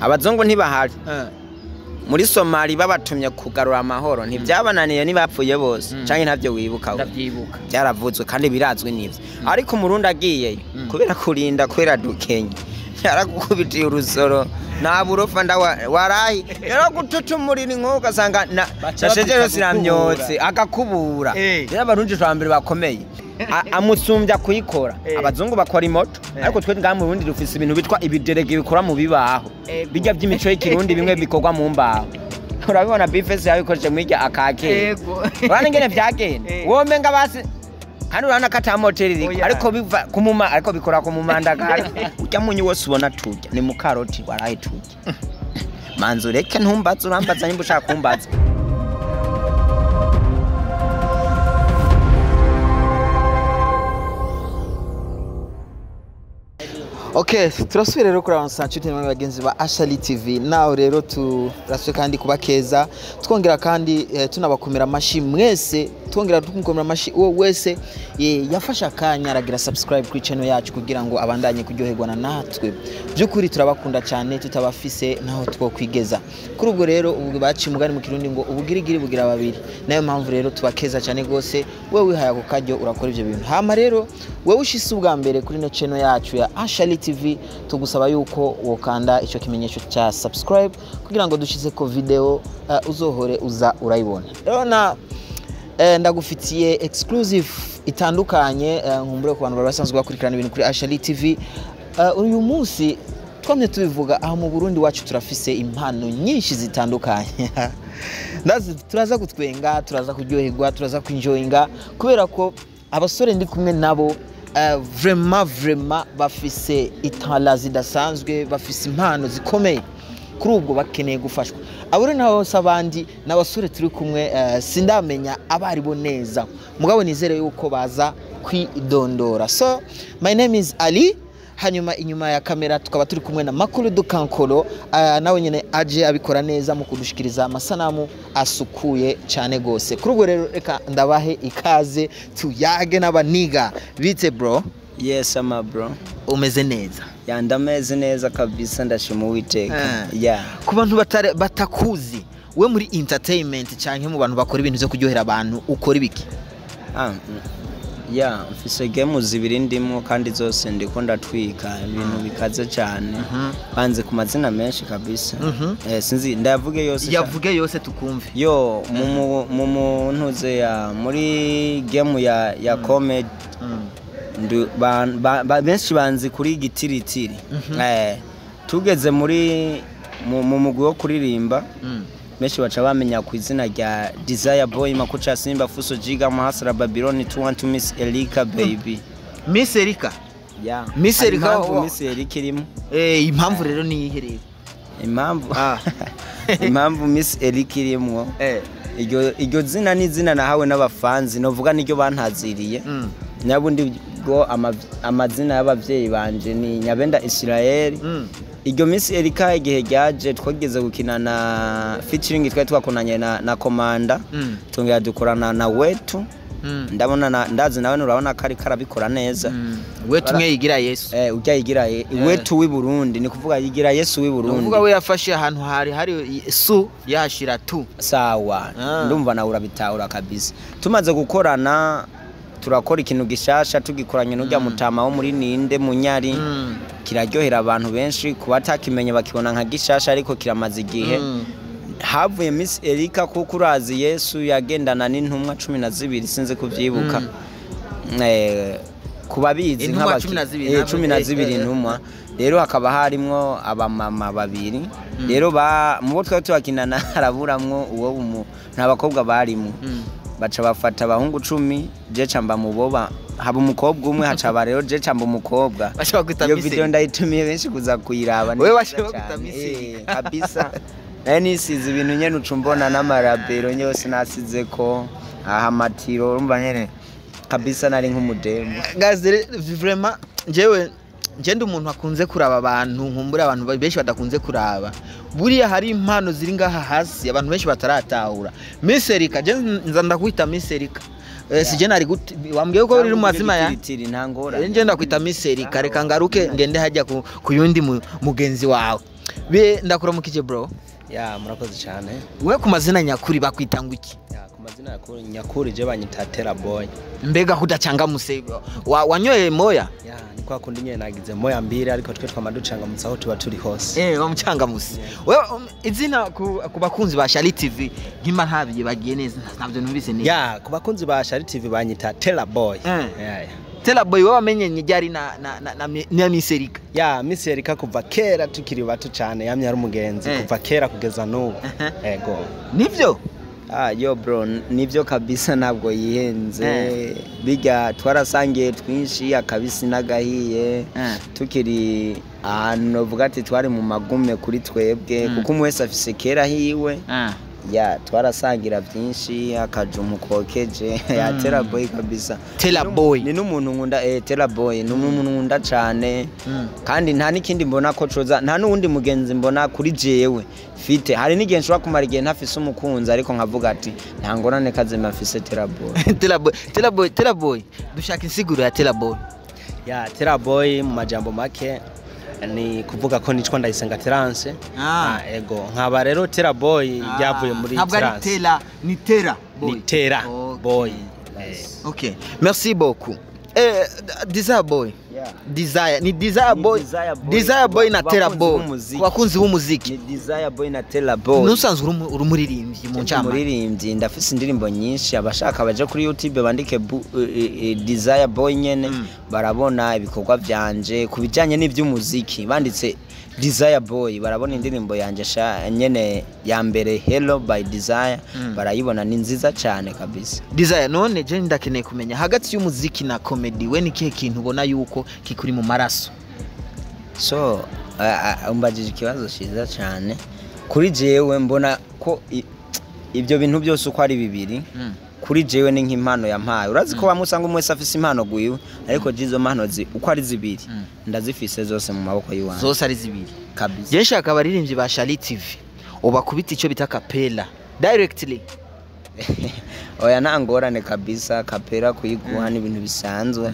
Abazungu ntibahari. Muri Somali babatumye kugarura amahoro, ntibyabananiye, ntibapfuye bose. Canke ntavyo wibuka we? Ndavyibuka. Byaravuzwe kandi birazwi n'ivyo. Ariko umurundi agiyeyo kubera kurinda, kubera dukenye, yaragukubitiye urusoro nta burofa ndawa warahi, yaragututumurira inkuba ugasanga na Baca nashejero bakwita siramyotse agakubura. Rero abarundi twambere bakomeye. Amusumbya kuyikora. Abazungu bakora imoto, ariko twe ngaha mu Burundi dufise ibintu bitwa ibiderege bikora mu bibaho. Bijya by'imico y'ikirundi, bimwe bikorwa mu mbaho, urabibona. Bifese yabikoresheje mwirya akakera. Urabona ingene vyagenda. Womenga basi kandi urabona ko ata moteri iriko. Oya. Ariko biva kumuma, ariko bikora ku mumandagara. Urya munyu wose ubona turya ni mu karoti waraye turya. Manzi ureke ntumbaze, urambaza nimba ushaka kumbaza. Okay, turasubira rero kuri abantu nshuti namwe bagenzi ba Ashali TV. Nawe rero turasuye kandi kubakeza, twongera kandi tunabakomera amashi mwese, twongera tumukomera amashi uwo wese yafashe akanya aragira subscribe kuri channel yacu kugira ngo abandanye kuryoherwa na natwe. By'ukuri turabakunda cyane, tutabafise naho twokwigeza. Kuri ubwo rero ubwo baci umugani mu Kirundi ngo ubugirigiri bugira babiri. Nayo mpamvu rero tubakeza cyane gose, wewe wihaye ako karyo urakora ivyo bintu. Hama rero wewe ushise ubwa mbere kuri no channel yacu ya Ashali TV, tugusaba yuko wokanda ico kimenyesho cya subscribe kugira ngo dushize ko video uzohore uza urayibona. Rero na ndagufitiye exclusive itandukanye, nkumbure ku bantu bari basanzwe bakurikirana ibintu kuri Ashali TV. Uyu munsi twamye tubivuga, aho mu Burundi wacu turafise impano nyinshi zitandukanye. Ndazi turaza gutwenga, turaza kuryoherwa, turaza kwinjoyinga kubera ko abasore ndi kumwe nabo vraiment vraiment bafise itala zidasanzwe, bafise impano zikomeye, kuri ubwo bakeneye gufashwa. Abo rero nabo bose abandi ni abasore turi kumwe, sindamenya abaribo neza, mugabo nizere yuko baza kwidondora. So my name is Ali, hanyuma inyuma ya kamera tukaba turi kumwe na Makuru Dukankolo, nawe nyene aje abikora neza mu kudushikiriza amasanamu asukuye cyane gose. Kuri ubwo rero reka ndabahe ikaze tuyage n'abaniga. Bite bro? Yes ama bro. Umeze neza? Ya, ndameze neza kabisa, ndashima Uwiteka. Ya. Ku bantu batakuzi, we muri entertainment canke mu bantu bakora ibintu byo kuryohera abantu, ukora ibiki? Ah, ya, mfise game zibiri ndimo kandi zose ndiko ndatwika ibintu bikaze cyane. Banze ku mazina menshi kabisa. Sinzi ndayavuge yose Yavuge yose tukumve. Yo, mu muntuze ya muri game ya comedy, benshi banzi kuri gitiritiri. Tugeze muri mu mugwi wo kuririmba, benshi baca bamenya ku izina rya Desire Boy Makucha Simba Fuso Jiga Muhasara Babylon 212 Miss Elika baby. Miss Erika? Yeah. Miss Hari Erika impamvu Miss Erika irimo. Impamvu rero ni iyihe rero? Impamvu impamvu Miss Erika irimwo, iryo zina ni izina nahawe n'abafanzi, novuga niryo bantaziriye. Nyabundi bwo amazina y'abavyeyi banje ni Nyabenda Israel. Iryo Miss Erika igihe ryaje twageze gukina na featuring, twari twakonanye na Komanda, tongera dukorana na Wetu. Ndabona ndazi nawe nurabona ko ariko arabikora neza. We tumwe yigira Yesu. Ujya yigira Wetu w'i Burundi, ni kuvuga yigira Yesu w'i Burundi. Nukuvuga we yafashe ahantu hari su yahashira tu. Sawa. Ndumva nawe urabitahura kabisa. Tumaze gukorana turakora ikintu gishasha, tugikoranye n'urya mutama wo muri ninde munyari, kiraryohera abantu benshi. Kuba atakimenye bakibona nka gishasha, ariko kiramaze igihe. Havuye Miss Erika kuko urazi Yesu yagendana n'intumwa 12, sinzi kuvyibuka. Kubabizi Intumwa 12, 12 intumwa. Rero hakaba harimwo abamama babiri. Rero ba mubo twari tubakinana haraburamwo uwo nta bakobwa barimwo. Baca bafata abahungu 10, je camba muboba haba umukobwa umwe, hacaba rero je camba umukobwa. Baca bakwita Iyo Miss video Erika. ndayitumiye benshi kuza kuyiraba, ni Wewe nziza baca bakwita cane. Miss Erika. Kabisa nayo nisize ibintu nyene uca umbona n'amarabero yose nasize ko aha amatiro, urumva nyene kabisa nari nk'umudemu. Guys, vraiment jewe nje ndi umuntu akunze kuraba abantu, nkumbura abantu benshi badakunze kuraba. Buriya hari impano ziri ngaha hasi abantu benshi bataratahura. Miss Erika, je nza ndakwita Miss Erika. Si je nari wambwiye ko uri mu mazima ya Gitiritiri, nta ngorane. Nje ndakwita Miss Erika. Reka ngaruke ngende hajya ku yundi mugenzi wawe. Be ndakuramukije bro. Ya, murakoze cyane. We ku mazina nyakuri bakwita ngo iki? Ya, ku mazina nyakuri je banyita Tera Boy. Mbega kudacangamuse, wanyoye moya? Ya, ni kwa kundi nyene nagize moya mbiri, ariko twe twamaducangamutse aho tuba turi hose. Wamucangamuse. Wewe izina ku bakunzi ba Shali TV nkimba ntabiye bagiye neza, ntabyo numvise neza. Ya, ku bakunzi ba Shali TV banyita Tera Boy. Ya. Tera Boy, wewe wamenye ryari na Miss Erika? Ya, Miss Erika kuva kera tukiri bato cyane, yamye ari umugenzi kuva kera kugeza n'ubu. Ego. Nivyo? Yo bro, nivyo kabisa, ntabwo yihenze. Biga twarasangiye twinshi, akabisi n'agahiye, tukiri ahantu novuga ati twari mu magume kuri twebwe, kuko umwe wese afise kera hiwe. Ya, twarasangira byinshi, akajumu kokeje. Ya, Tera Boy kabisa. Tera Boy ni n'umuntu nkunda. Tera Boy ni umuntu nkunda cyane, kandi nta n'ikindi mbona ko coza, nta n'uwundi mugenzi mbona kuri jewe fite. Hari n'igihe nshobora kumara igihe ntafise umukunzi, ariko nkavuga ati nta ngorane, kazima mfise Tera Boy. Tera Boy, Tera Boy, Tera Boy, dushaka insiguro ya Tera Boy. Ya, Tera Boy mu majambo make ni kuvuga ko nitwa Ndayisenga Terence. Ego, nkaba rero Tera Boy ryavuye muri Ntabwo ari Terence. Tera, ni Tera Boy. Ni Tera Boy. Okay, merci beaucoup. Desire Boy. Desire ni Desire Ni Boy. Desire Boy. Desire Boy na Ku Tera bakunzi Boy. b'umuziki. Ku bakunzi b'umuziki. Ni Desire Boy na Tera Boy. Nusanzwe uri umuririmbyi mu ncamake? Umuririmbyi, ndafise indirimbo nyinshi. Abashaka baje kuri YouTube bandike Desire Boy nyene, barabona ibikorwa vyanje ku bijanye n'ivy'umuziki. Banditse Desire Boy barabona indirimbo yanje sha nyene ya mbere, Hello by Desire, barayibona, ni nziza cyane kabisa. Desire, none je ndakeneye kumenya, hagati y'umuziki na comedy, we ni kihe kintu ubona yuko kikuri mu maraso? So umbajije ikibazo cyiza cyane. Kuri jewe mbona ko ibyo bintu byose uko ari bibiri, kuri jewe ni nk'impano yampaye. Urazi ko bamwe usanga umwe wese afise impano gwiwe, ariko jizo mpano uko ari zibiri ndazifise zose mu maboko y'iwanjye. Zose ari zibiri? Kabisa. Je nshaka abaririmbyi ba Shali TV ubakubita icyo bita capella directly. Oya, nta ngorane kabisa. Capella kuyiguha ni ibintu bisanzwe,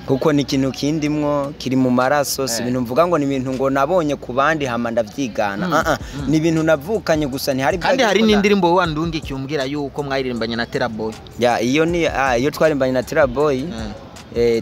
kuko ni ikintu kindimwo, kiri mu maraso. Si ibintu mvuga ngo ni ibintu ngo nabonye ku bandi hama ndavyigana. Ni ibintu navukanye gusa, ntihari. Kandi hari n'indirimbo wowe wandungikiye umbwira yuko mwayiririmbanye na Tera Boy. Ya, iyo ni iyo twarimbanye na Tera Boy.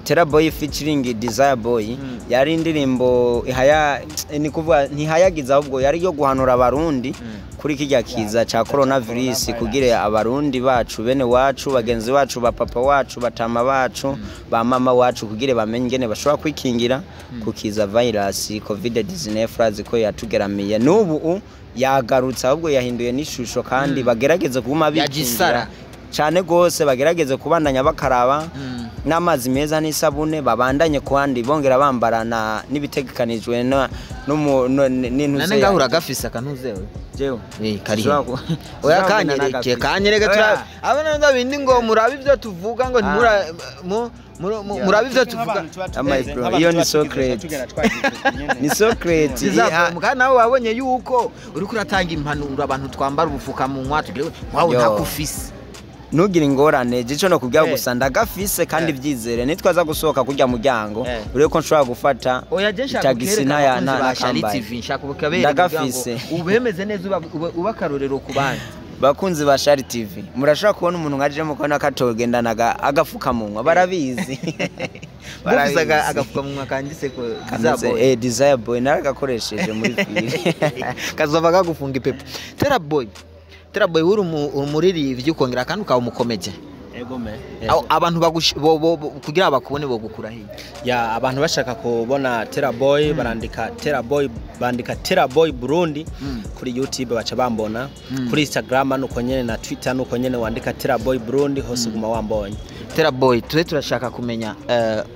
Tera Boy featuring Desire Boy, yari indirimbo ihaya, ni kuvuga ntihayagiza, ahubwo yari yo guhanura abarundi kuri kijya kiza ca coronavirus, kugira abarundi bacu, bene wacu, bagenzi bacu, ba papa wacu, batama bacu, ba mama wacu, kugira bamenye ingene bashobora kwikingira kukiza virus COVID-19. Urazi ko yatugeramiye, n'ubu yagarutse, ahubwo yahinduye n'ishusho, kandi bagerageze kuguma Yagisara. bikingira cyane gose, bagerageze kubandanya bakaraba n'amazi meza n'isabune, babandanye kandi bongera bambarana n'ibitegekanijwe n'intuze. Nane ngaho uragafise akantuzewe? Jewe? Kari Sinshobora oya, sinshobora kugenda kanyereke. n'agafise. Kanyereke. Oya. Tura abana ndabindi ngo murabe ibyo tuvuga ngo ntimura murabe ibyo tuvuga. Ama bro, iyo ni Socrates. Ni Socrates. Kandi nawe wabonye yuko uriko uratanga impanuro, abantu twambara ubufukamunwa, tugire wawe Yo. ntakufise. Ntugire ingorane, jico no kubwira gusa ndagafise, kandi byizere nitwaza gusohoka kurya muryango, urebe ko nshobora gufata Oya, je nshaka itagisi kukereka abakunzi ba Shali nakambaye. TV, nshaka kukabereka Ndagafise. kugira ngo ubemeze neza, uba akarorero ku bandi. Bakunzi ba Shari TV, murashobora kubona umuntu nka je mukabona katogendanaga agafukamunwa, barabizi. Mufise Barabizi. Agafukamunwa kanditse ko Kameze, Desire Boy. Desire Boy naragakoresheje muri fili. Kazova kagufunga ipepo. Tera Boy, Tera Boy, uri umuririmbyi ukongera kandi ukaba umukomedi. Ego me. Abantu kugira bakubone bogukura hehe? Ya, abantu bashaka kubona Tera Boy barandika Tera Boy, bandika Tera Boy Burundi kuri YouTube baca bambona. Kuri Instagram nuko nyene, na Twitter nuko nyene, wandika Tera Boy Burundi hose guma wambonye. Tera Boy, tube turashaka kumenya,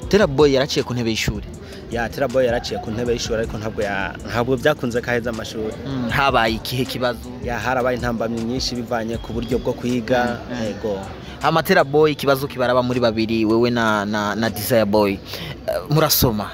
Tera Boy yaraciye ku ntebe y'ishuri? Ya, Tera Boy yaraciye ku ntebe y'ishuri, ariko ntabwo byakunze kaheza amashuri. Habaye ikihe kibazo? Ya, harabaye intambamyi nyinshi bivanye ku buryo bwo kwiga. Ego. Hama Tera Boy, ikibazo kibaraba muri babiri, wewe na Desire Boy. Murasoma?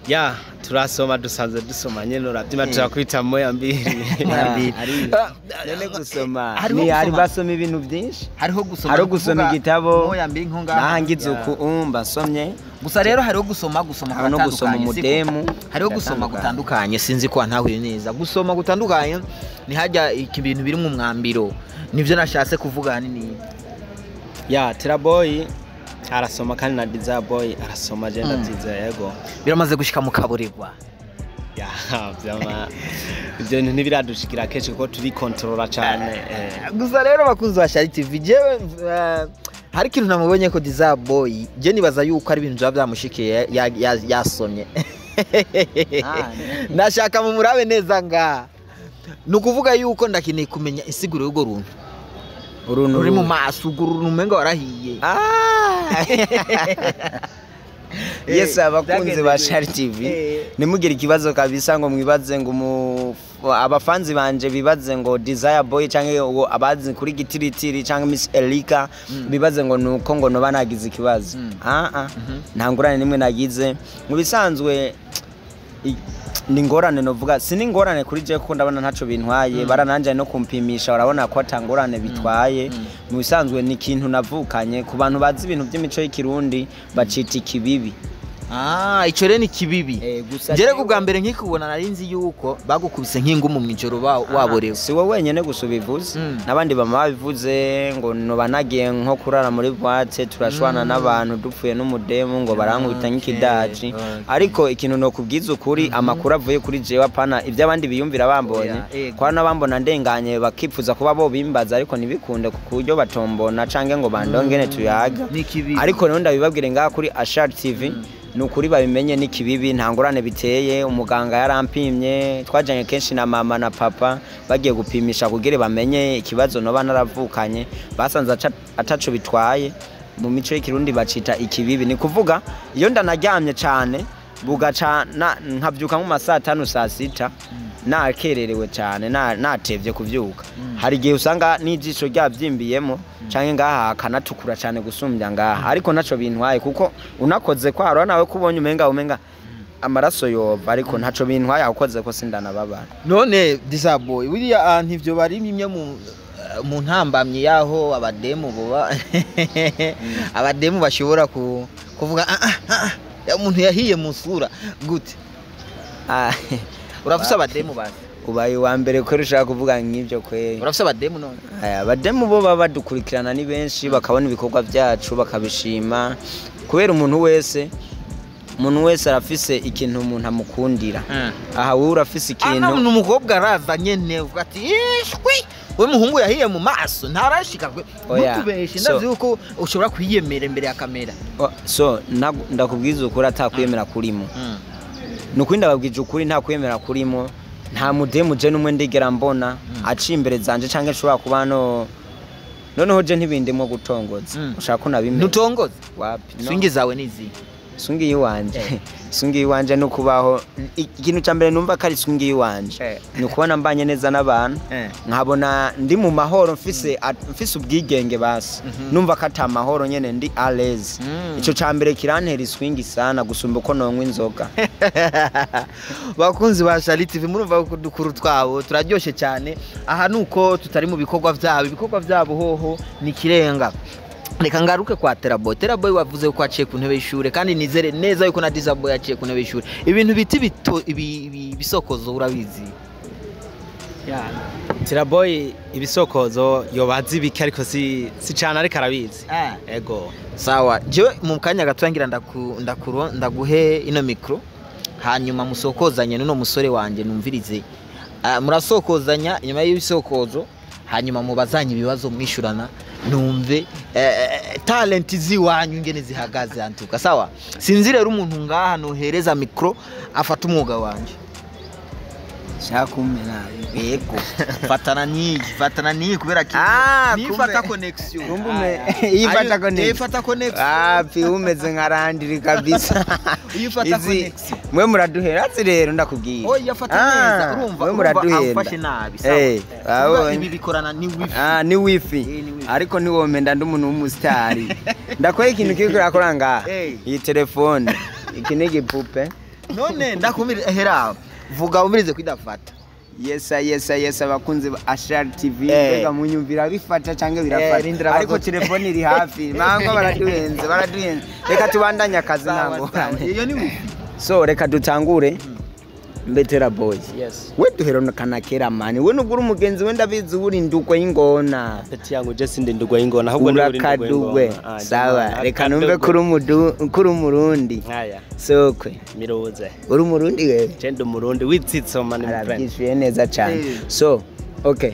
Ya, turasoma, dusanzwe dusoma nyene, urabyima, turakwita moya mbiri. None gusoma Hariho ni hari gusoma. basoma ibintu byinshi. Hariho gusoma, Hariho gusoma kuvuga igitabo moya mbiri nko ngaha. Nahangize uku umba nsomye. Gusa rero hariho gusoma Hariho no gusoma gutandukanye, siko? umudemu. Hariho gusoma Biratandukanye. gutandukanye, sinzi ko wantahuye neza. Gusoma gutandukanye ni hajya iki bintu biri mu mwambiro, nivyo nashatse kuvuga hanini. Ya, Teraboy arasoma kandi na Desire Boy arasoma, je ndavyizeye, yego. Biramaze gushika mu kaburirwa? Ya, vyama ivyo bintu ntibiradushikira kenshi kuko turikontorora cane. Gusa rero bakunzi ba Shari TV, jewe hari ikintu namubonye ko Desire Boy, je nibaza yuko ari ibintu byaba byamushikiye yasomye. Ndashaka mu murabe neza ngaha, ni ukuvuga yuko ndakeneye kumenya insiguro y'urwo runtu Uruntu ruri mu maso, urwo runtu umenga warahiye. Yes, abakunzi Byagenze ba gute? Shari TV, ntimugire ikibazo kabisa ngo mwibaze ngo abafanzi banje bibaze ngo Desire Boy canke uwo abazi kuri Gitiritiri canke Miss Elika bibaze ngo nuko ngo noba nagize ikibazo. Ah ah, nta ngorane nimwe nagize. Mu bisanzwe ni ingorane novuga, si n'ingorane kuri je kuko ndabona ntaco bintwaye, barananje no kumpimisha urabona ko atangorane bitwaye. Mu bisanzwe ni ikintu navukanye. Ku bantu bazi ibintu by'imico y'ikirundi bacita ikibibi. Ah, ico rero ni kibibi. Gusa Njere kubwa mbere nkikubona nari nzi yuko bagukubise nk'ingumu mw'ijoro waborewe. Si wowe wenyene gusa ubivuze, n'abandi bama babivuze ngo noba nagiye nko kurara muri boîte, turashwana n'abantu, dupfuye n'umudemu, ngo barankubita nk'ikidaji. Ariko ikintu nokubwiza ukuri, amakuru avuye kuri jewe, apana ibyo abandi biyumvira bambonye, kwa n'abambona ndenganye bakipfuza kuba bo bimbaza, ariko ntibikunde ku buryo batombona canke ngo bandongene tuyaga. Ni kibibi. Ariko rero ndabibabwire ngaha kuri Ashar TV, ni ukuri babimenye, ni kibibi, nta ngorane biteye. Umuganga yarampimye, twajanye kenshi na mama na papa bagiye gupimisha kugira bamenye ikibazo noba naravukanye, basanze ataco bitwaye. Mu mico y'ikirundi bacita ikibibi. Ni kuvuga iyo ndanaryamye cane bugaca nkavyuka nko mu masaa 5, saa 6, nakererewe cane, natevye kuvyuka, hari igihe usanga n'ijisho ryavyimbiyemo canke ngaha akanatukura cane gusumbya ngaha, ariko ntaco bintwaye kuko unakoze kwaro nawe kubonye umenga amaraso yova, ariko ntaco bintwaye, akoze ko sindanababara. None Desire Boy, buriya ivyo bari bimwe mu ntambamyi yaho abademu boba abademu bashobora kuvuga ah, ah, ah, ya umuntu yahiye mu sura gute? Ah, Urafise abademu basi? Ubaye uwa mbere kweri ushaka kuvuga nk'ivyo kweri. Urafise abademu none? Aya, abademu bo baba badukurikirana ni benshi, bakabona ibikorwa byacu bakabishima, kubera umuntu wese arafise ikintu umuntu amukundira. Aha wowe urafise Ana ikintu. Umukobwa araza nyene uvuga ati ishwi, we muhungu yahiye mu maso ntarashika kwe. Oya, Ntutubeshe. so- Ndazi yuko ushobora kwiyemera imbere ya kamera. So ndakubwiza ukuri, atakwiyemera kurimo. Ni ukuri, ndababwije ukuri, nta kwiyemera kurimo. Nta mudemu je n'umwe ndigera mbona aciye imbere zanje canke nshobora kuba no noneho je ntibindimo gutongoza. Ushaka ko nabimenya? Ntutongoze? Wapi, no. Swingi zawe nizi? Swingi yiwanje, swingi yiwanje no kubaho, ikintu ca mbere numva ko ari swingi yiwanje ni ukubona mbanye neza n'abantu, nkabona ndi mu mahoro, mfise ubwigenge, basi numva ko ata mahoro nyene, ndi à l'aise. Ico ca mbere kirantera iswingi sana gusumba uko nonywa inzoga. Bakunzi ba Shali TV, murumva ko dukuru twabo turaryoshe cyane. Aha nuko tutari mu bikorwa byabo, ibikorwa byabo hoho ni kirenga. Reka ngaruke kwa Teraboy. Teraboy, wavuze ko aciye ku ntebe y'ishure, kandi nizere neza yuko na Dizaboy yaciye ku ntebe y'ishure. Ibintu biti bito ibisokozo urabizi? Teraboy ibisokozo yobazi bike, ariko si cane, ariko arabizi. Ego. Sawa, jewe mu kanya gato ngira ndakuro ndaguhe ino micro, hanyuma musokozanye n'uno musore wanje numvirize. Murasokozanya, inyuma y'ibisokozo hanyuma mubazanye ibibazo mwishurana, numve talent ziwanyu ngene zihagaze antuka. Sawa, sinzi rero umuntu ngaha nohereza micro afata umwuga wanje. Shaka kumena? Yego, fatana niyi, fatana niyi, kubera ki Ah, nifata kumbe- connection. Kumbe iyi fata connection. Ifata connection. Wapi, umeze nka Randiri kabisa. Iyo ufata Izi- connection. Mwe muraduhera ati rero ndakubwiye. Oya, fata neza, urumva mwe urumva muraduhenda. Amfashe nabi, sawa. Abonye. Urumva ibi bikorana ni wifi. Ah, ni wifi. Eh, ni wifi. Ariko ntiwomenda ndi umuntu w'umusitari. Ndakora ikintu kiri kurakora ngaha. Eh. Iyi telefone. Iki ni igipupe. None ndakumviriza, hera vuga umvirize kwidafata. Yesa yesa yesa, abakunzi ba Ashar TV, Eh. mbega munyumvira bifata canke Eh, birafata? rindira Ariko telefone iri hafi, mango baraduhenze, baraduhenze. Reka tubandanye akazi, Sawa, sawa. ntabwo. Iyo ni wifi. So reka dutangure. Mbetera boys, Yes. we duherukana kera mani, we nubwo uri umugenzi we, ndabizi uri indugwe y'ingona. Petit yangu, je sindi ndugwa y'ingona, ahubwo ni uri ndugwa Urakadugwe. y'ingona. Ah, Sawa. jamani, Reka numve akadugwe. kuri kuri umurundi. Haya. Sokwe. Miruze. Uri umurundi wewe? Je ndi umurundi witsitso, man, my friend. Arabyishuye neza cyane. Eh. So okay,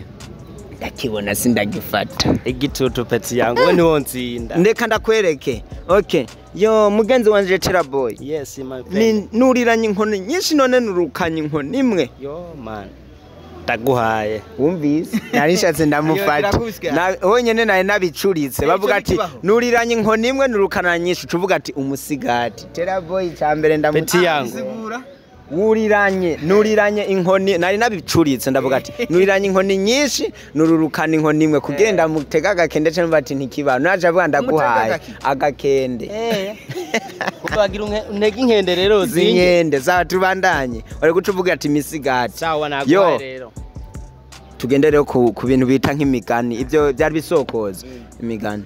ndakibona sindagifata. Igitutu, petit yangu, we niwo nzinda. Ndeka ndakwereke. Okay, yo mugenzi wanje Tera Boy. Yes, my Ni friend. nuriranye inkoni nyinshi, none nurukanye inkoni imwe. Yo man, ndaguhaye. Wumvise nari nshatse ndamufata. Iyo kirakubiswe. Wenyene nari nabicuritse. Eh, Bavuga ico ati ntikibaho. nuriranye inkoni imwe nurukana nyinshi, ucuvuga ati umusigati Tera Boy cya mbere. Petit yangu. Sigura. Wuriranye, nuriranye inkoni, nari nabicuritse, ndavuga ati nuriranye inkoni nyinshi, nururukana inkoni imwe kugira ndamutega agakende, cyangwa ati ntikiba naje avuga ndaguhaye. Umutega Agakende. Kubagira untege inkende rero zinge. Zinkende za tubandanye, wari guca uvuga ati misigati. Sawa, Yo. naguhaye rero. Tugende rero ku bintu bita nk'imigani, ibyo byari bisokoza imigani.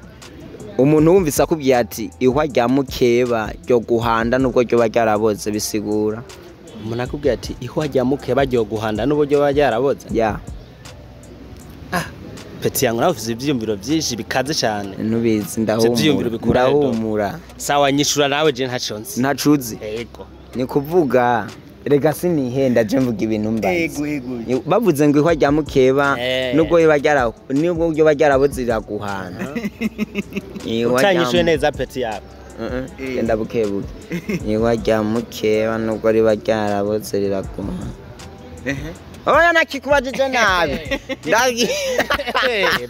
Umuntu wumvise akubwiye ati ihwa rya mukeba ryo guhanda nubwo ryoba ryaraboze, bisigura? Umuntu akubwira ati ihwa rya mukeba ryo guhanda n'uburyo biba byaraboze. Ya. Petit yangu, nawe ufite ivyiyumviro vyinshi bikaze cyane. Ntubizi. Ivyo vyiyumviro Ndahumura. bikura he? Ndahumura. Sawa, nyishura nawe, je ntaco nzi. Ntacuzi? Yego. Ni kuvuga rega sinihenda, je mvuga ibintu mbazi. Ego ego. Bavuze ngo ihwa rya mukeba Eh. nubwo riba ryara nubwo ryoba ryaraboze riraguhana. Ihwa rya Utanyishuye neza, petit yawe. Uh-uh, genda bukebuke. Ihwa rya mukeba nubwo riba ryaraboze riraguhana. Ehe. Oya, nakikubajije nabi.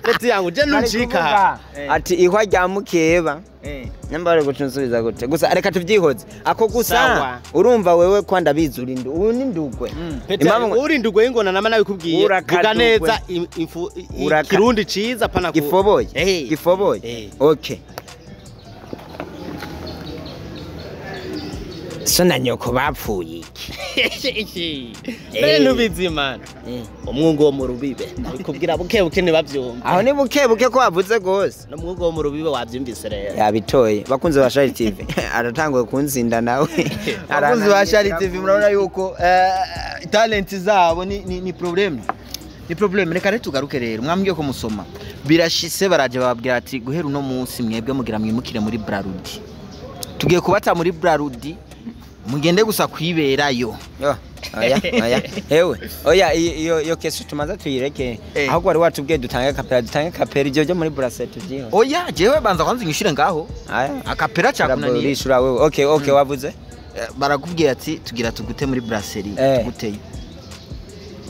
Petit yangu, je nuncika. Ati ihwa rya mukeba. Eh. Nyamba bari guca unsubiza gute? Gusa reka tuvyihoze ako gusa. Sawa. Urumva wewe ko ndabizi uri ndu ubu ni ndugwe. Petit yangu, uri ndugwe y'ingona nama nabikubwiye. Urakadugwe. Vuga neza ikirundi ciza, pana ku Gifoboye. Eh. Gifoboye. Eh. Okay, so na nyoko bapfuye iki? Mbere ntubizi man. Umwungu wo mu rubibe. Nabikubwira buke buke ntibavyumva. Aho ni buke buke ko wavuze gose. N'umwungu wo mu rubibe wavyumvise rero. Yabitoye, bakunze ba Shari TV, aratanguye kunzinda nawe. Abakunzi ba Shari TV, murabona yuko talent zabo ni problem. Ni problem. Reka rero tugaruke rero. Mwambwiye ko musoma. Birashise, baraje bababwira ati guhera uno munsi mwebwe mugira mwimukire muri Brarudi. Tugiye kubata muri Brarudi. Mugende gusa kwiberayo. Yo, oya oya, hewe, oya, iyo kesi tumaze tuyireke. Eh. Ahubwo wari watubwiye dutange kapera, dutange kapera, ibyo byo muri burase tubyiho. Oya, jewe banza kwanza inyishure ngaho. Aya. Akapera cyakunaniye. Urishura wewe. Okay, wavuze. Barakubwira ati tugira tugute muri brasserie, Eh. tuguteye.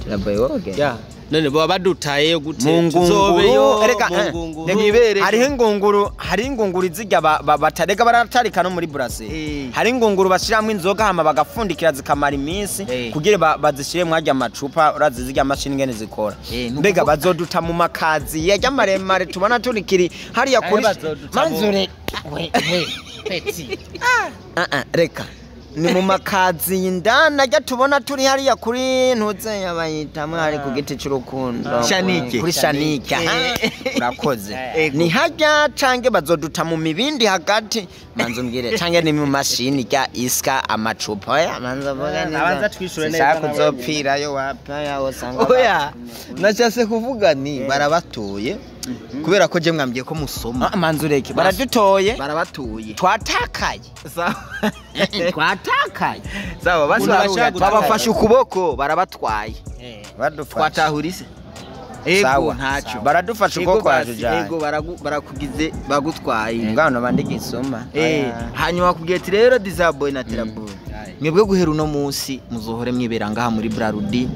Turaboye woge. Ya. None baba badutayeyo gute? Mu ngunguru. Tuzobeyo Reka, mu eh, ngunguru. reka, Mwibere. hariho ingunguru, hari ingunguru izirya batarega, baratarika no muri burase. Eh. Hari ingunguru bashiramwo inzoga hama bagapfundikira zikamara iminsi Eh. kugira bazishire mwarya amacupa, urazi zirya mashini ingene zikora. Eh, nukuvuga- Mbega bazoduta mu makazi yarya maremare tubona turikiri hariya kuri Bazoduta mu- manzure? We we petit. Ah, ah, reka, ni mu makazi indani ajya tubona turi hariya kuri ntuze yabayitamwe hari ku giti cy'urukundo. Shanike. Kuri shanike, aha. Urakoze. Ego. Ni hajya cange bazoduta mu mibindi hagati? Manza umbwire, cange ni mu mashini rya iska amacupa? Oya, manza uvuge neza. Abanza twishure neza Sinshaka nawe. kuzopfirayo wapa yaho usanga. Oya, nashatse kuvuga ni barabatoye kubera ko je mwambwiye ko musoma. Ah, manza ureke, baradutoye. Barabatoye. Twatakaye. Sawa. Twatakaye. Sawa, basi. Umuntu bashaka gutakaza. Babafashe ukuboko barabatwaye. Badufashe. Twatahurise. Ego. Sawa. Ntacyo. Baradufashe Ego, ukuboko basi, kwatujanye. ego, barakugize bagutwaye. Ngano bandika isoma. Eh, hanyuma bakubwiye ati rero Disaboy na Teraboy, mwebwe guhera uno munsi muzohore mwibera ngaha muri Brarudi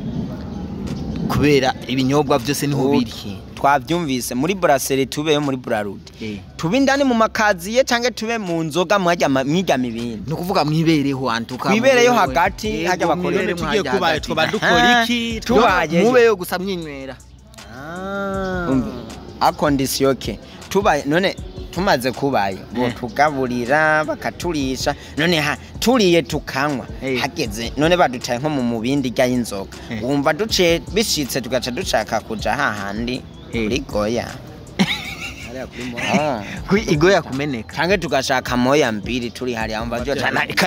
kubera ibinyobwa byose niho biri. Okay. Twabyumvise, muri brasserie tubeyo, muri Brarudi Eh. tube indani mu makaziye canke tube mu nzoga mwajya mwirya mibindi? Ni ukuvuga mwibereho antuka. Mwibereyo hagati, hajya bakorera. None tugiye kubaye twoba dukora iki? Tubayeyo. Mubeyo gusa mwinywera. Umve, a condition ke tubaye none. Tumaze kubayo botugaburira bakaturisha, none turiye tukanywa hageze none badutaye nko mu mubindi rya y'inzoga, wumva duce bishitse tugaca dushaka kuja hahandi kuri goya. Kuri igoya kumeneka canke tugashaka moya mbiri turi hariya, wumva vyo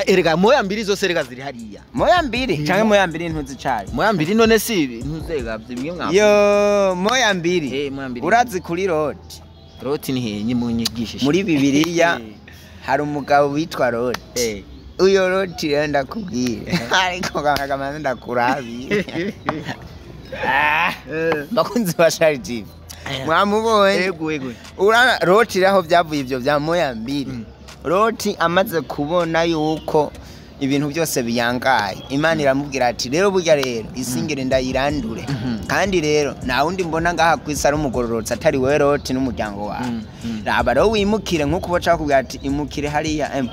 erega moya mbiri zose rega ziri hariya. Moya mbiri canke moya mbiri ntuzicari. Moya mbiri none si ntuzega bimwe mwa yo moya mbiri. Urazi kuri Loti. Loti ni henye munyigishe. Muri Bibiliya hari umugabo witwa Loti. Uyo Loti rero ndakubwira ariko kamaze ndakurabi. Bakunzi ba Shari TV mwamubonye? Yego yego. Urana Loti raho byavuye ivyo bya moya mbiri. Loti amaze kubona yuko ibintu byose biyangaye, Imana iramubwira ati rero burya rero isingire ndayirandure, kandi rero nta wundi mbona ngaha kwisi ari umugororotsi atari wewe Loti n'umuryango wawe. Raba rero wimukire nkuko baca bakubwira ati imukire hariya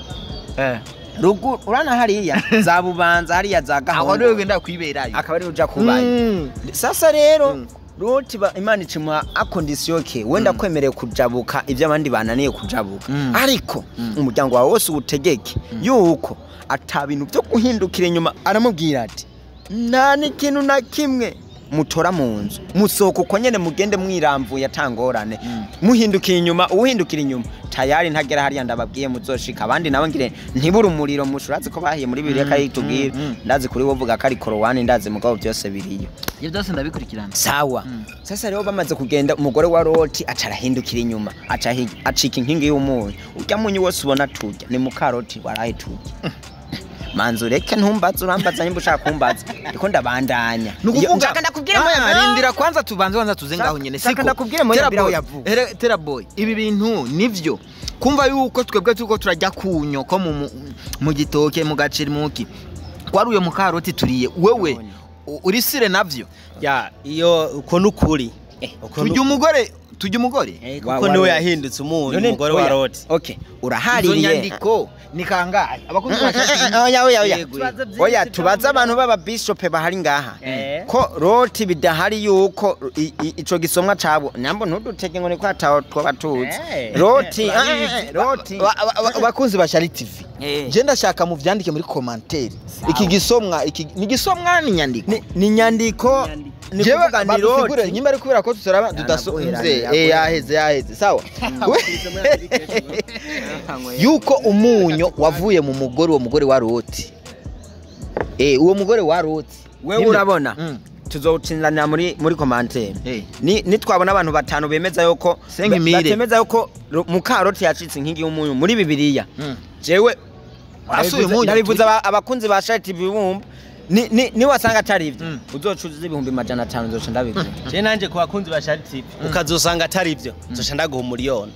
rugu urana hariya za Bubanza hariya za Gahombo, aho rero wenda kwiberayo akaba ari uja kubayo. Sasa rero Loti Imana icimwa akondisiyo ke wenda kwemereye kujabuka ivyo abandi bananiye kujabuka, ariko umuryango wawe wose uwutegeke yuko ata bintu byo guhindukira inyuma. Aramubwira ati nta n'ikintu na kimwe mutora mu nzu, musohoka uko nyene mugende mwiramvuye atangorane, muhindukiye inyuma, uwuhindukira inyuma tayari ntagera hariya ndababwiye muzoshika. Abandi nabo ngire ntibura umuriro mushurazi ko bahiye muri Bibiliya kayitubwira, ndazi kuri wovuga ko ari korowani, ndazi mugabo byose biriyo ibyo byose ndabikurikirana. Sawa. Sasa rero bamaze kugenda umugore wa Loti acarahindukira inyuma, acika inkingi y'umunyu. Urya munyu wose ubona turya ni mukaroti waraye turya. Manzu reke ntumbaze, urambaza nimba ushaka kumbaza ndiko ndabandanya. Nshaka ndakubwira moya, rindira kwanza tubanze kwanza tuze ngaho nyene siko. Ndakubwira moya mbira aho yavuye. Tera boy, ibi bintu nivyo kumva yuko twebwe tuko turajya kunyo ko mu gitoke mu gaceri muki kwari uyo mukaroti turiye wewe uri sire navyo ya iyo uko nukuri. Tujya umugore tujya umugore kuko niwe yahindutse umunyu umugore wa Loti. Okay, urahaririye inyandiko ni kangahe abakunzi oya oya oya oya tubaza abantu baba bishop bahari ngaha ko Loti bidahari yuko ico gisomwa cabo nyambo ntudutege ngo niko ataho twaba tuzi Loti Loti abakunzi ba Shari TV je ndashaka mu vyandike muri commentaire iki gisomwa iki ni gisomwa ni nyandiko ni nyandiko ni kuvuga ni Loti nyimba ari kubera ko tutaraba tudasomze yaheze sawa yuko umunyo wavuye mu mugore uwo mugore wa Loti uwo mugore wa Loti wewe urabona tuzowutsindanira muri commentaire ni nitwabona abantu batanu bemeza yuko batemeza yuko mukaroti yacitse inkingi y'umunyu muri Bibiliya. Jewe ndabivuze abakunzi ba Shari TV bumva ni wasanga atari ivyo uzocuza 500,000 nzoca ndabigura. Je nanje ku bakunzi ba Shari TV ukazosanga atari ivyo nzoca ndaguha 1,000,000.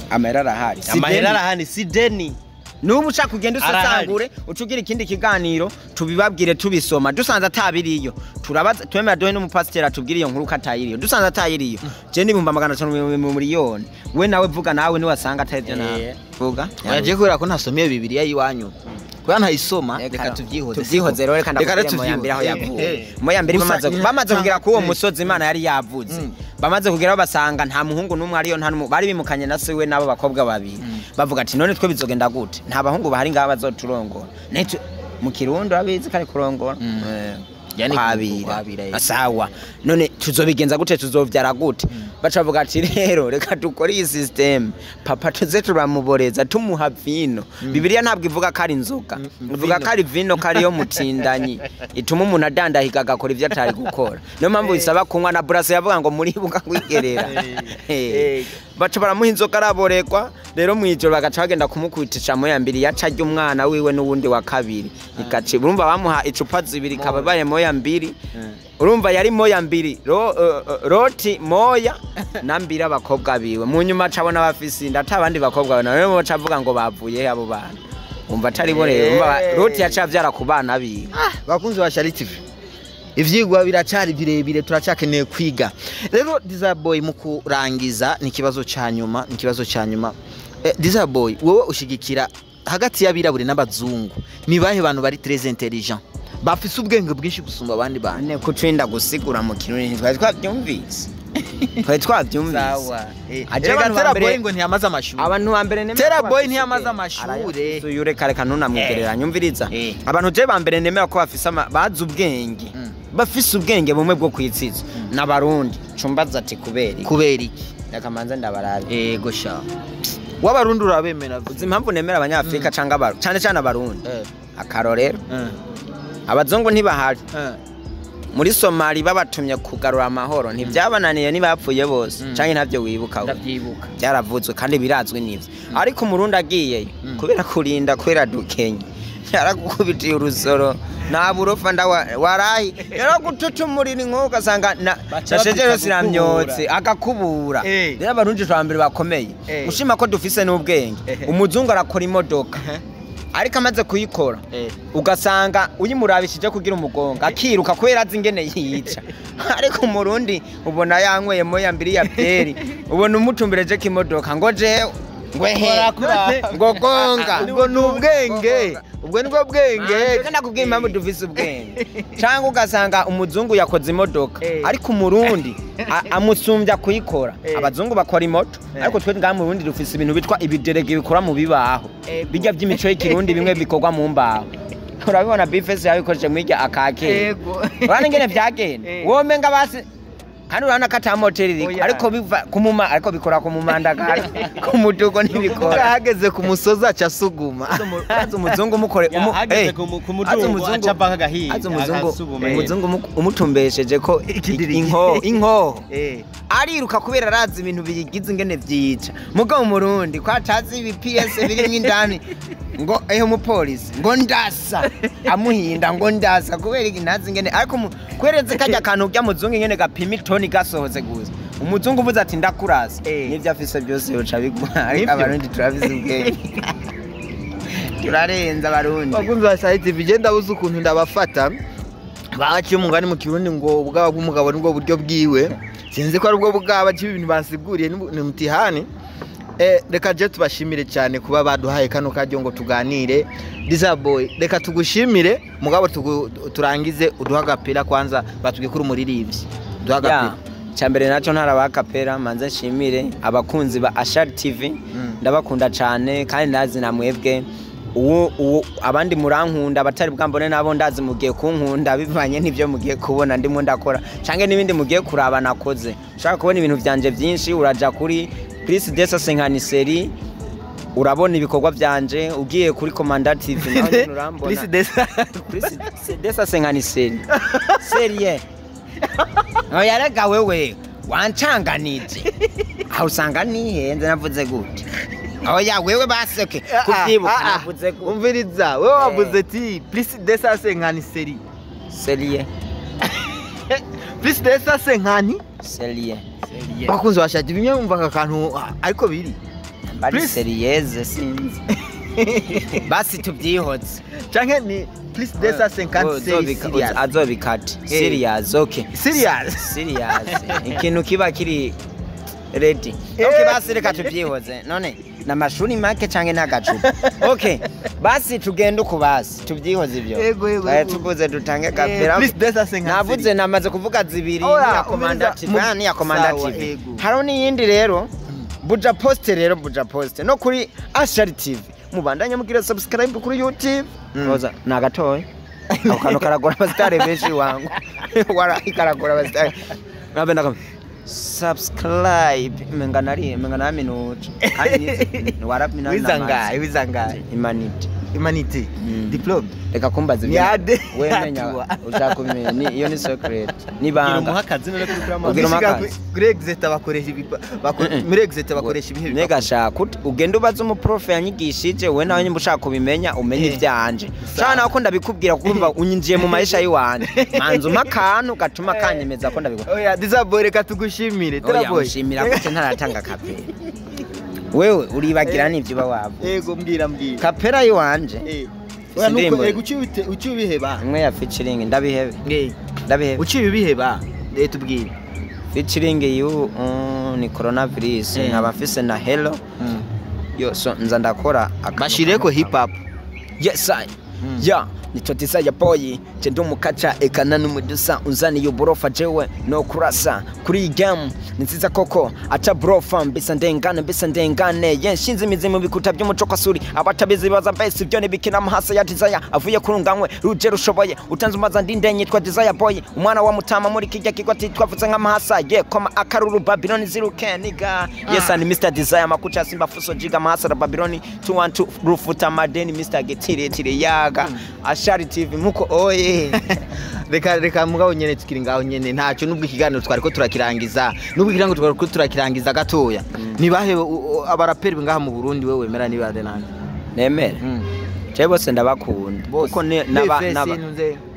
Amahera arahari, amahera arahari si deni. Nubu ushaka kugenda usesangure ucugira ikindi kiganiro tubibabwire tubisoma dusanze atabiriyo turabaza twemera dohe n'umupasiteri atubwire iyo nkuru katayiriyo dusanze atayiriyo je ni 500,000,000 we nawe vuga nawe ni wasanga atayivyo nawe vuga. Oya kubera ko ntasomye Bibiliya yiwanyu kuba ntayisoma reka tuvyihoze tuvyihoze rero reka ndakubwire moya mbere aho yavuye moya mbere bamaze kugera ku uwo musozi Imana yari yavuze bamaze kugeraho basanga nta muhungu n'umwe ariyo nta bari bimukanye na se we nabo bakobwa babiri bavuga ati none twe bizogenda gute nta bahungu bahari ngaha bazoturongora mu Kirundo abizi kare kurongora yani kwabira sawa none tuzobigenza gute tuzovyara gute baca bavuga ati rero reka dukore iyi system papa tuze turamuboreza tumuha vino. Bibiliya ntabwo ivuga ko ari inzoga ivuga ko ari vino ko ariyo mutindanyi ituma umuntu adandahiga agakora ivyo atari gukora niyo mpamvu bisaba kunywa na burase yavuga ngo muribuka kwigerera baca baramuha inzoga araborekwa rero mwijoro bagaca bagenda kumukwitisha moya mbiri yaca arya umwana wiwe n'uwundi wa kabiri ikaci urumva bamuha icupa zibiri kababaye moya mbiri urumva yari moya mbiri Loti moya na mbiri abakobwa biwe mu nyuma acabona bafise inda atabandi bakobwa nabo baca avuga ngo bavuye abo bana umva atari bo rero umva Loti yaca avyara ku bana biwe. Bakunzi ba Shari TV ivyigwa biracari birebire turacakeneye kwiga rero Desire Boy mu kurangiza ni kibazo ca nyuma ni kibazo ca nyuma. Desire Boy wowe ushigikira hagati y'abirabure n'abazungu ni bahe bantu bari très intelligent bafise ubwenge bwinshi gusumba abandi bantu? Ne kucinda gusigura mu Kirundi ntitwari twavyumvise. Twari twavyumvise. Sawa. Aje Erega abantu ba Tera mbere- Boy ngo ntiyamaze amashuri. Abantu ba mbere nemera Tera ko Boy bafise ntiyamaze ubwenge. amashure. Arayasuye, reka reka ntunamwigereranye, umviriza. Abantu je ba mbere nemera ko bafise bazi ubwenge, bafise ubwenge bumwe bwo kwitsizo n'Abarundi. Cumbaza ati kubera iki? Kubera iki? Reka manze ndabarabe. Ego sha. W'Abarundi urabemera. Uzi impamvu nemera Abanyafrika canke Abarundi, cane cane Abarundi? Akarorero, abazungu ntibahari muri Somali, babatumye kugarura amahoro, ntibyabananiye, ntibapfuye bose canke ntabyo wibuka we? Ndavyibuka. Byaravuzwe kandi birazwi n'ivyo. Ariko Umurundi agiyeyo, kubera kurinda, kubera dukenye, yaragukubitiye urusoro nta burofa nda warahi, yaragututumurira inkuba, ugasanga Baca nashejero babyita siramyotse agakubura. Rero Abarundi twa mbere bakomeye, ushima ko dufise n'ubwenge. Umuzungu arakora imodoka, ariko amaze kuyikora ugasanga uyimurabishije kugira umugongo akiruka, kubera azi ingene yica. Ariko Umurundi ubona yanyweye moya mbiri ya byeri, ubona umutumbireje ko imodoka ngo jewe ngo ehe ngo gonga. Ubwo ni ubwenge. Ubwo nibwo bwenge. Reka nakubwira impamvu dufise ubwenge. Cyangwa ugasanga umuzungu yakoze imodoka, ariko Umurundi amusumbya kuyikora. Abazungu bakora imoto, ariko twe ngaha mu Burundi dufise ibintu bitwa ibiderege bikora mu bibaho, bijya by'imico y'ikirundi, bimwe bikorwa mu mbaho. Urabibona bifesi yabikoresheje mwirya akakera. Urabona ingene vyagenda, womenga basi, kandi urabona ko ata moteri iriko. Ariko biva kumuma, ariko bikora ku mumandagara, ku mudugo ntibikora. Hageze ku musozi aca asuguma. Azi umuzungu umukore Hageze ku mudugo, azi umuzungu- aca ava nk'agahinda, azi umuzungu agasuguma. Umuzungu umutumbesheje ko Ikidirigi. Inkoho ariruka, kubera arazi ibintu biyigize ingene vyica. Mugabo Umurundi ko atazi ibi PS birimwo indani, ngo ehe umupolisi ngo ndasa, amuhinda ngo ndasa, kubera iki? Ntazi ingene. Ariko kweretse kajya kantu urya muzungu ingene gapima itoni gasohotse gusa, umuzungu uvuze ati ndakurasa, n'ivyo afise byose yoca biguha. Ariko Nivyo. Abarundi turabizi ubwenge, turarenza Abarundi. Bakunzi ba Saheli TV, je ndabuze ukuntu ndabafata. Baciye umugani mu Kirundi ngo ubwaba bw'umugabo nibwo buryo bwiwe. Sinzi ko ari ubwo bwaba ibintu basiguriye ni mutihani. Reka je tubashimire cyane kuba baduhaye kano karyo ngo tuganire. Desire Boy, reka tugushimire, mugabo turangize uduha agapira kwanza, batubwiye ko uri umuririmbyi. Uduha agapira. Cyambere nacyo ntarabakapera, manze nshimire abakunzi ba Ashar TV. Ndabakunda cyane kandi ndazi na mwebwe uwo uwo abandi murankunda, abatari bwambone nabo ndazi mugiye kunkunda bivanye n'ibyo mugiye kubona ndimo ndakora canke n'ibindi mugiye kuraba nakoze. Ushaka kubona ibintu vyanje byinshi, uraja kuri Plus Desa Senkaniseri, urabona ibikorwa vyanje. Ugiye kuri Commander TV naho nyene urambona. Please Desa. Plus Desa Senkaniseri serie. Oya rega wewe wancanganije, aho usanga nihenze navuze gute? Oya wewe baseke kuvyibuka navuze gute? Umviriza, wewe wavuze ati Plus Desa Senkaniseri. Serie. Plus Desa Senkani. Serie. Bakunzi ba Shadi, bimwe umva aka kantu ariko biri. Bari Please. serieze sinzi, basi tubyihoze. Canke ni Plus Desa Senkani Seri serious. Azobikate serious, okay. Serious. Serious ikintu kiba kiri ready. Okay, basi reka tubyihoze. None namashuri make canke n'agacupa? Okay, basi tugende uku, basi tubyihoze ibyo. Ego, ego, ego. Tuvuze dutange kapera. Please Desa Senkani. Navuze, namaze kuvuga zibiri. Oya, niya Commander umviriza, TV, niya Commander sawa, TV. ego. Hariho n'iyindi rero, Buja Post rero, Buja Post no kuri Ashari TV, mubandanye mugira subscribe kuri YouTube. Oza nagatoye ako kantu karagora abasitari benshi wangu, warahi karagora abasitari nabe ndakam subscribe, menga nari menga naminuje kandi nize warapina. Wizangaye, wizangaye. Imanite. Imanite. Diplome. Reka kumbaza Ni ibyo ade. wemenya. Atua. Ushaka kumenya ni iyo ni secret Ugira nibanga. umuha akazi none kuri Ugira Ugira umuha akazi. Kuri Exeta bakoresha muri Exeta bakoresha ibihe Nega shaka ugende ubaze umuprofe yanyigishije we nawe, nyimba ushaka kubimenya umenye ivyanje. Shaka nawe ko ndabikubwira kumva unyinjiye mu maisha yiwanje, manza umpa akantu gatuma kanyemeza ko ndabikora. Oya Desire Boy, reka tugushimire. Tera Oya, Boy. ushimira gute ntaratanga kapera? Wewe uribagira n'ivyo uba wavuze. Ego, mbwira, mbwira. Kapera yiwanje. Oya nuko Sindirimbo. ego uciye ubiheba. Imwe ya featuring ndabihebe. Ndabihebe. Uciye ubiheba. Tubwire. Featuring yu ni coronavirus, nkaba mfise na hello yo, so nza ndakora akantu Bashireko kamwe. hip hop. Yes, I. Ya nitwa Desire Boy, je ndi umukaca ekana n'umudusa, unzaniye uburofa jewe no kurasa kuri iyi game ni nziza koko, aca burofa mbisa ndengane, mbisa ndengane ye, nshinze imizi mu bikuta by'umuco kwasuri, abatabizi baza mbese ibyo nibikina amahasa ya Desire avuye kurunganywe ruje rushoboye utanze umaza ndinde. Nyitwa Desire Boy, umwana wa mutama muri kijya kigo ati twavutse nk'amahasa ye, koma akaruru Babylon ziruke niga. Yes, and Mr Desire makucha simba fuso jiga mahasa la Babylon 212 rufuta madeni Mr Getiretire yaga Ashari TV muko oye. Reka mugabo nyene tukiri ngaho nyene, ntacyo, nubwo ikiganiro twari ko turakirangiza, nubwo ikiganiro twari ko turakirangiza gatoya, nibahe abaraperi ngaha mu Burundi wewe wemera, ni bande nande? Nemere je bose ndabakunda kuko naba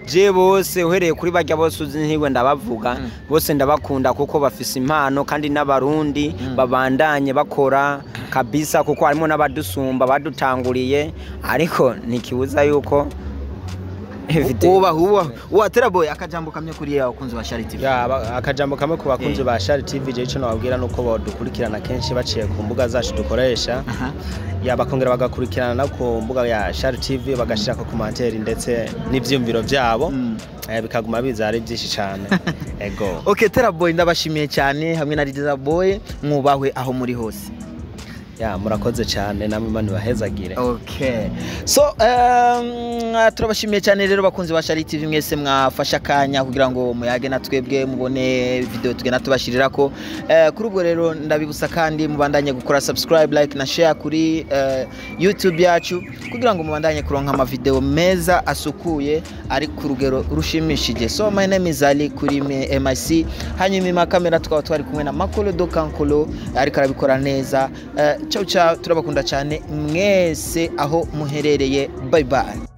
je bose, uhereye kuri barya bose uzi ntiwe ndabavuga, bose ndabakunda kuko bafise impano kandi n'abarundi babandanye bakora kabisa, kuko harimo n'abadusumba badutanguriye, ariko ntikibuza yuko Ubaha ubaha uwa Teraboy, akajambo kamwe kuri yawe abakunzi ba Shari TV. Ya, akajambo kamwe ku bakunzi ba Shari TV, je ico nababwira nuko bodukurikirana kenshi baciye ku mbuga zacu dukoresha, ya bakongera bagakurikirana no ku mbuga ya Shari TV, bagashirako commentaire ndetse n'ivyiyumviro vyabo, bikaguma biza ari byinshi cyane, ego. Okay, Teraboy, ndabashimiye cyane hamwe na Liza Boy, mwubahwe aho muri hose. Ya, murakoze cyane namwe, Imana ibahezagire. Okay. So turabashimiye cyane rero bakunzi ba Shari TV mwese mwafasha akanya kugira ngo muyage na twebwe, mubone video tugenda tubashirirako. Kuri ubwo rero ndabibutsa kandi mubandanye gukora subscribe, like na share kuri YouTube yacu kugira ngo mubandanye kuronka ama video meza asukuye ari ku rugero rushimishije. So my name is Ali kuri MIC, hanyuma ima kamera tukaba twari kumwe na Makolo do Kankolo ariko arabikora neza. Ciao ciao, turabakunda cyane mwese aho muherereye. Bye bye.